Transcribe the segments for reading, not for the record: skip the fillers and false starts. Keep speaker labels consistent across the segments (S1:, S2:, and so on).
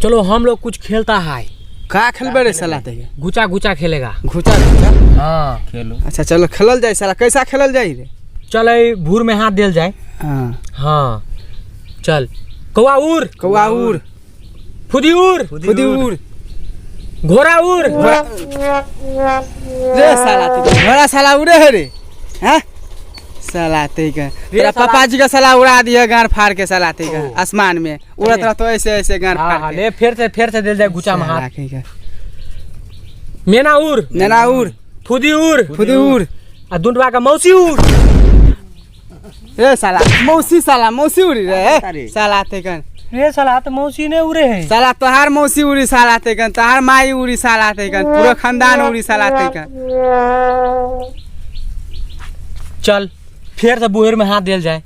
S1: चलो हम लोग कुछ खेलता है।
S2: का खेलबे रे साला ते?
S1: गुचा गुचा खेलेगा।
S2: घुचा घुचा?
S1: हाँ।
S3: खेलो।
S2: अच्छा चलो खेलल जाए साला, कैसा खेलल जाए रे?
S1: चल ए भूर में हाथ देल जाए।
S2: हाँ।
S1: हाँ चल। कौआ उड़।
S2: कौआ उड़।
S1: फुदी उड़।
S2: फुदी उड़।
S1: घोड़ा उड़।
S2: घोड़ा रे साला ते घोड़ा साला उड़े है रे। हैं साला ते के तेरा
S1: साला।
S2: पापा जी का साला उड़ा दिया गार फाड़ के साला ते के आसमान में उड़त रह तो ऐसे ऐसे गार
S1: हाँ,
S2: फाड़
S1: हाँ,
S2: के।
S1: ले फिर से दिल जाए गुचा में
S2: साला
S1: हाथ।
S2: के के।
S1: मेना उड़।
S2: नेना उड़।
S1: फुदी उड़।
S2: फुदी उड़।
S1: आ दुंडवा का मौसी उड़।
S2: रे साला मौसी, साला मौसी उड़ी रे
S3: अरे।
S2: साला ते कन।
S1: रे साला तो मौसी ने उड़े है।
S2: साला तोहार मौसी उड़ी साला ते कन, तोहार माई उड़ी साला ते कन, पूरा खानदान उड़ी साला ते कन।
S1: चल फिर से बुहेर में हाथ दिल जाए।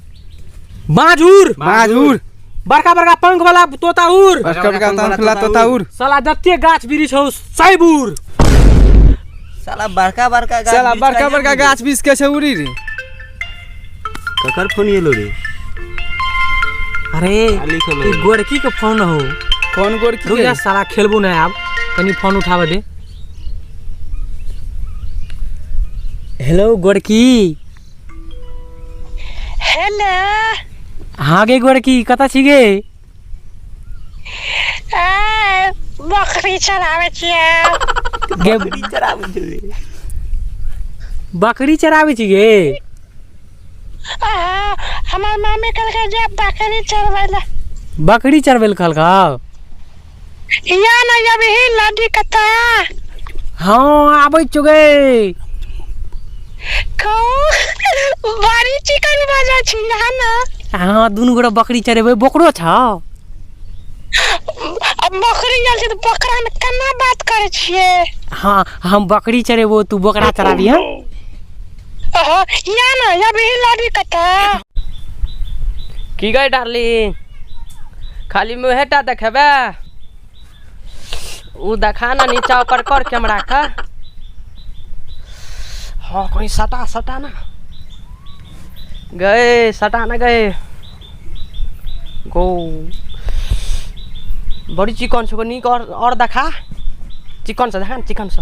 S1: बाज उड़।
S2: बाज उड़।
S1: बड़का बड़का पंख वाला तोता उड़।
S2: बड़का बड़का पंख वाला तोता उड़।
S1: साला जते गाछ वृक्ष हो सब उड़।
S3: साला बड़का बड़का गाछ
S2: साला
S3: वृक्ष
S2: बड़का
S3: का
S2: बड़का
S3: उड़े।
S2: गाछ वृक्ष कैसे उड़ी रे?
S3: ककर फोन एलो रे?
S1: अरे
S3: आ लिखल
S1: ई
S3: है।
S1: गोरकी के फोन हो।
S2: कौन गोरकी
S1: रुक
S2: के?
S1: जा साला खेलबू ना आब, कनी फोन उठावे दे। हेलो गोरकी।
S4: हेलो।
S1: हाँ गे गोरकी, कतऽ छी गे?
S4: आ, बकरी चराबै छियै।
S1: गे
S3: बकरी चराबै छै रे।
S1: बकरी चराबै छी गे?
S4: आ, हमर मम्मी कहलकै जे बकरी चरबै लए।
S1: बकरी चरबै लए कहलकौ?
S4: या ना अभी लड्डी कतऽ?
S1: हाँ आबै छियौ गे।
S4: कहू बड़ी चिकन बजै छी यहाँ ना।
S1: हाँ दुनू गोरा बकरी चरेबै, बोकरो छौ?
S4: अब बकरी गेल छै तऽ बकरा में केना बात करै छियै?
S1: हाँ हम बकरी चरेबो, तू बोकरा चराबिहे।
S4: अहो, या ना अभी लड्डी कतऽ?
S5: की गई डार्लिंग, खाली मुँहेटा देखेबे? उ देखा ना नीचा ऊपर कर कैमरा का। हाँ कहीं सटा सटा ना गए, सटा ना गए। गो बड़ी चिकन छो नीक। और देखा चिकन से देखा ना, चिकन से।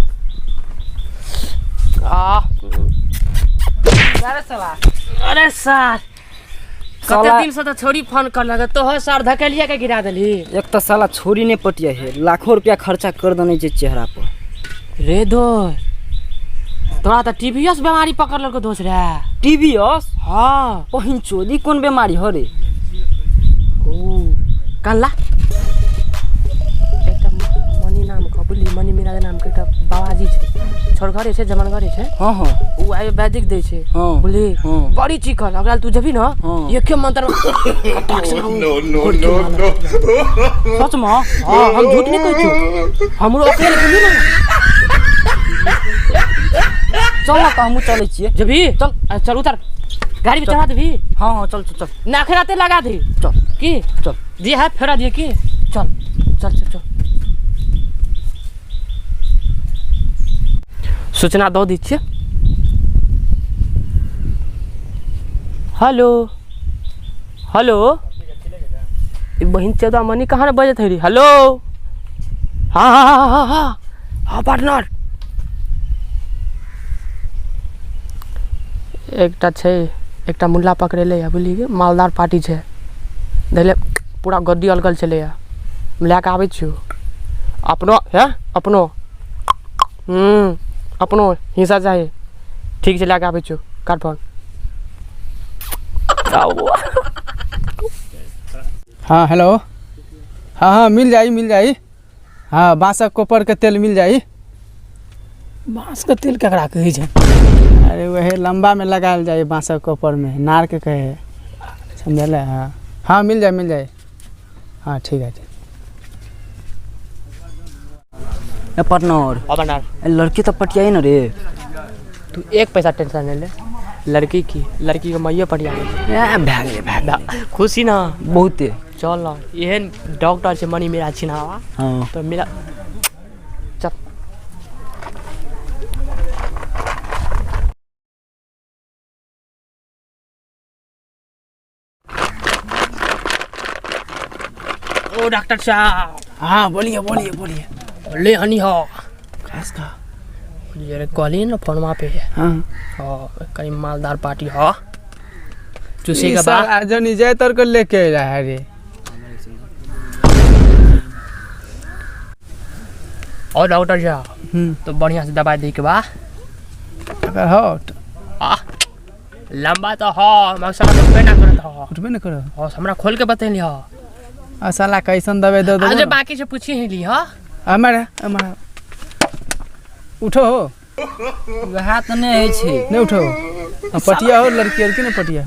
S5: आ
S1: अरे साला,
S5: अरे सर कते दिन से तो छोरी फोन कर लगे तोहर सर धकेलिया के गिरा देली।
S6: एक तो साला छोरी नहीं पटिया है, लाखों रुपया खर्चा कर देने छे चेहरा पर।
S5: रे दोस्त तोरा तो टीबीएस बीमारी पकड़ लेलको दोस्त रे।
S6: टीबीएस?
S5: हाँ।
S6: पहिन चोदी कोन बीमारी हो रे?
S5: ओ कल्ला एकटा मनी नाम के बुझली, मनी मीरा के नाम के एकटा बाबाजी छै, छोड़घरे छै, जमनघरे छै।
S6: हाँ हाँ।
S5: उ आयुर्वेदिक दै छै।
S6: हाँ।
S5: बुझली?
S6: हाँ।
S5: बड़ी चिकन, अगला तू जबी ना
S6: हाँ।
S5: एके मंत्र में फटाक से नो नो नो नो
S6: सच में?
S5: हाँ हम झूठ नहीं कहै छियौ, हमरो अकेले बुझली ना।
S6: चल ना तऽ हमहूँ चलै छियै।
S5: जबी चल, चल उतर गाड़ी में चढ़ा देबी।
S6: हाँ हाँ चल चल चल।
S5: नाखराते लगा दे।
S6: चल।
S5: की
S6: चल।
S5: दिया है फेरा दिए की। चल चल चल चल। सूचना दऽ दै छियै। हेलो हेलो, ई बहिन चौदा मनी कहाँ रे बजैत है रे? हेलो हाँ हाँ हाँ हाँ हाँ हाँ पार्टनर। एकटा छै, एकटा मुल्ला पकड़ेलै है बुझलियै, मालदार पार्टी छै, धैले पूरा गद्दी अलगल छलैए, लए कऽ आबै छियौ अपनो। हे अपनो अपनो हिस्सा चाही। ठीक छै लए कऽ आबै छियौ, काट फोन।
S2: हाँ हेलो। हाँ हाँ मिल जाई मिल जाई। हाँ बाँसक कोपर के तेल मिल जाई।
S1: बाँस के तेल केकरा कहै छै?
S2: अरे वही लंबा में लगायल जाए बाँसक कोपर में, नार के कहे, समझल? हाँ हाँ मिल जाए मिल जाए। हाँ ठीक है ठीक।
S6: ए पार्टनर, ए लड़की तो पटियाई ना रे।
S5: तू एक पैसा टेंशन नहीं ले, लड़की की लड़की के मैये पटिया
S6: ए भए गेलै भए गेलै।
S5: खुशी ना
S6: बहुते।
S5: चल ना, एहन डॉक्टर छै मनी मेरा छिनावा।
S6: हाँ।
S5: तो मेरा चल। ओ डॉक्टर साहब।
S2: हाँ बोलिए बोलिए बोलिए।
S5: ले हनी हो
S2: खास का
S5: ये कहली ना फोनमा पे।
S2: हाँ
S5: हाँ कहीं मालदार पार्टी हो चूसे का बा
S2: जनी जाए तर को लेके रहा है रे।
S5: और डॉक्टर साहब तो बढ़िया से दवाई दे के बा।
S2: अगर हो
S5: आ लंबा तो हो मगर साला उठबे ना करत हो।
S2: उठबे ना करो।
S5: हो हमरा खोल के बतैली हो।
S2: आ साला कैसन दवाई दे दो।
S5: आज बाकी से पूछी ही ली हो।
S2: हमारा हमारा उठो हो।
S6: वह तो नहीं है छे।
S2: नहीं उठो। पटिया हो लड़की लड़की ना पटिया।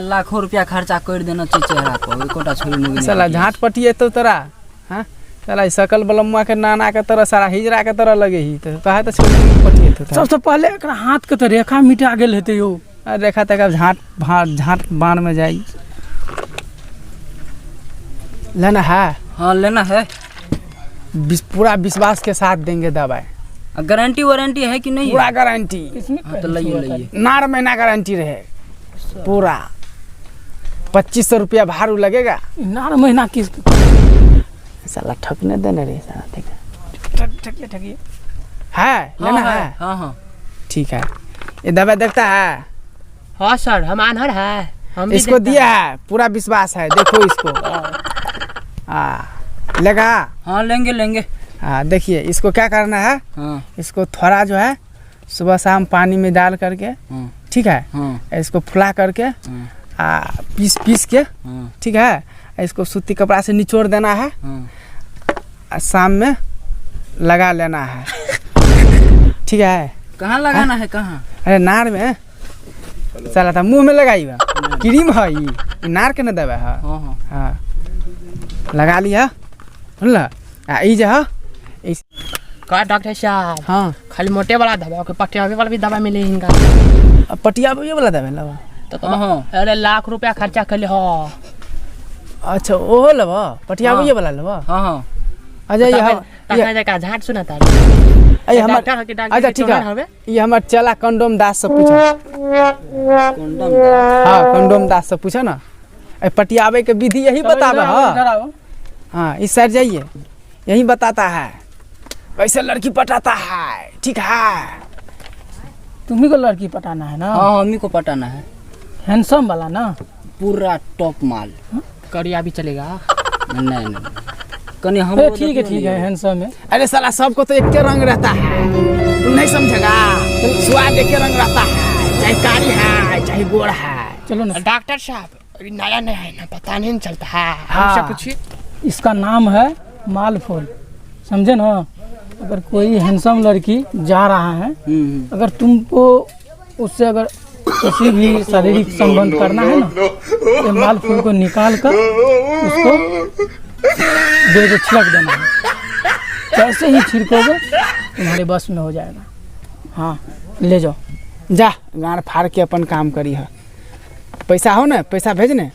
S6: लाखों रुपया खर्चा कर देना चाहिए चेहरा पर एकोटा छोरी मुगी।
S2: साला झाट पटिया तो तोरा। हां साला सकल बलम्मा के नाना के तरह सारा हिजरा के तरह लगे ही तो कहे तो छोरी पटिया तो।
S7: सबसे पहले एकरा हाथ के तो रेखा मिटा गेल हेते यो।
S2: रेखा तक अब झाट झाट बाण में जाई। लेना है।
S6: हाँ लेना है।
S2: पूरा विश्वास के साथ देंगे दवाई।
S6: गारंटी वारंटी है कि नहीं?
S2: पूरा गारंटी।
S6: हाँ, तो लाइए लाइए।
S2: नार महीना गारंटी रहे पूरा। 2500 रुपया भाड़ू लगेगा।
S7: नार महीना किस
S2: साला ठकने देने रे साला देख।
S7: ठकिए ठकिए
S2: है लेना है।
S6: हाँ हाँ
S2: ठीक है। ये दवाई देखता है।
S5: हाँ सर हम आनहर है हम
S2: इसको दिया है पूरा विश्वास है। देखो इसको लगा।
S6: हाँ लेंगे लेंगे।
S2: हाँ देखिए इसको क्या करना है।
S6: हाँ।
S2: इसको थोड़ा जो है सुबह शाम पानी में डाल करके।
S6: हाँ।
S2: ठीक है।
S6: हाँ।
S2: इसको फुला करके।
S6: हाँ।
S2: पीस पीस के।
S6: हाँ।
S2: ठीक है। इसको सूती कपड़ा से निचोड़ देना है।
S6: हाँ।
S2: शाम में लगा लेना है। ठीक है।
S6: कहाँ लगाना है कहाँ?
S2: अरे नार में चला था मुँह में लगाई क्रीम है ये नार के न दवा है। हाँ लगा लिया बुझल। ई जे है
S5: का डॉक्टर साहब।
S2: हाँ
S5: खाली मोटे वाला दवा के पटियावे वाला भी दवा मिले इनका।
S2: पटियावे वाला दवा लबा
S5: तो हाँ। अरे लाख रुपया खर्चा कर ले हो।
S2: अच्छा ओहो लबा पटियावे वाला लबा।
S6: हाँ हाँ
S2: अच्छा ये
S5: तखन का झाट सुनाता
S2: ए हमर अच्छा ठीक है। ये हमर चला कंडोम दास से पूछा।
S6: कंडोम?
S2: हां कंडोम दास से पूछा ना। ए पटियावे के विधि यही बतावे। हां हां इस साइड जाइए यही बताता है कैसे लड़की पटाता है। ठीक है
S7: तुम्ही को लड़की पटाना है ना?
S6: हाँ हमी को पटाना है।
S7: हैंडसम वाला ना
S6: पूरा टॉप माल।
S5: करिया भी चलेगा?
S6: नहीं नहीं कनी हम
S7: ठीक है ठीक है हैंडसम है।
S2: अरे साला सबको तो एक के रंग रहता है तुम नहीं समझेगा। स्वाद एक के रंग रहता है चाहे कारी है चाहे गोर है।
S7: चलो ना
S5: डॉक्टर साहब अभी नया नया है ना पता नहीं चलता है।
S2: हाँ।
S5: हमसे पूछिए।
S7: इसका नाम है मालफोल समझे ना। अगर कोई हैंडसम लड़की जा रहा है अगर तुमको उससे अगर किसी भी शारीरिक संबंध करना है ना तो माल फूल को निकाल कर उसको दे दे छिड़क देना है। जैसे ही छिड़कोगे तुम्हारे बस में हो जाएगा। हाँ ले जाओ
S2: जा गाड़ फाड़ के अपन काम करी है। पैसा हो ना पैसा भेजने।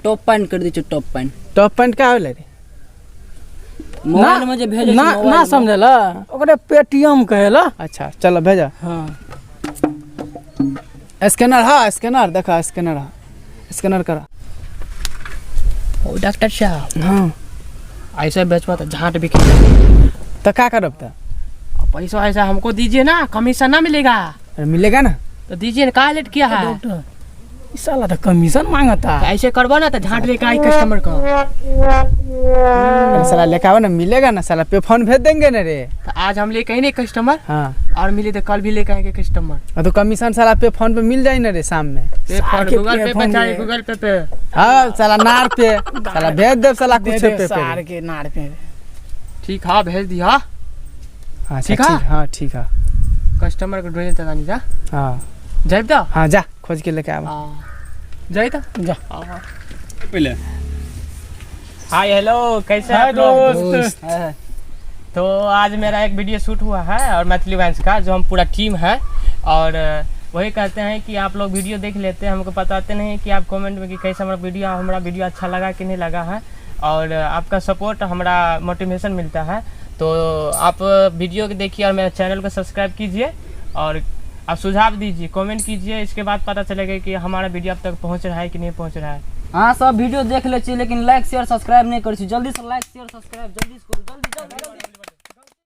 S6: टॉप पैंट कर दी। टॉप पैंट
S2: टॉप पैंट का होले रे?
S6: मोबाइल में जे भेजे
S7: ना ना समझला ओकरे पेटीएम कहेला।
S2: अच्छा चलो भेजा।
S7: हाँ
S2: स्कैनर। हाँ स्कैनर देखा स्कैनर। हाँ स्कैनर करा।
S5: ओ डॉक्टर साहब।
S2: हाँ
S5: ऐसे बेचवा तो झाट बिके
S2: तो क्या करब तो
S5: पैसा ऐसा हमको दीजिए ना कमीशन ना मिलेगा।
S2: अरे मिलेगा ना
S5: तो दीजिए ना। काहे लेट किया है
S7: डॉक्टर? साला तो कमीशन मांगता
S5: है। ऐसे करबो ना तो झाट लेके आई कस्टमर को।
S2: अरे साला लेके आओ ना मिलेगा ना साला पे फोन भेज देंगे ना रे।
S5: तो आज हम लेके नहीं कस्टमर।
S2: हाँ
S5: और मिले तो कल भी लेके आएंगे कस्टमर।
S2: तो कमीशन साला पे फोन पे मिल जाए ना रे शाम में।
S5: पे फोन गूगल पे बचाए गूगल पे पे।
S2: हाँ साला नार पे साला भेज दे साला कुछ पे
S7: सार के नार पे।
S5: ठीक है भेज दिया।
S2: हाँ ठीक है। हाँ ठीक है
S5: कस्टमर को ढूंढ देता जा।
S2: हाँ
S5: जाइब तो।
S2: हाँ जा खोज के लेके आवा।
S5: जाई तो
S7: जा।
S3: पहले
S1: हाय हेलो कैसे हैं दोस्त? तो आज मेरा एक वीडियो शूट हुआ है और मैथिली वाइंस का जो हम पूरा टीम है और वही कहते हैं कि आप लोग वीडियो देख लेते हैं हमको बताते नहीं कि आप कमेंट में कि कैसा हमारा वीडियो अच्छा लगा कि नहीं लगा है और आपका सपोर्ट हमारा मोटिवेशन मिलता है। तो आप वीडियो को देखिए और मेरे चैनल को सब्सक्राइब कीजिए और आप सुझाव दीजिए कमेंट कीजिए। इसके बाद पता चलेगा कि हमारा वीडियो आप तक पहुंच रहा है कि नहीं पहुंच रहा है।
S6: अहाँ सब वीडियो देख लै छी, लेकिन लाइक शेयर सब्सक्राइब नहि करै छी। जल्दी से लाइक शेयर सब्सक्राइब जल्दी से करू, जल्दी जल्दी जल्दी।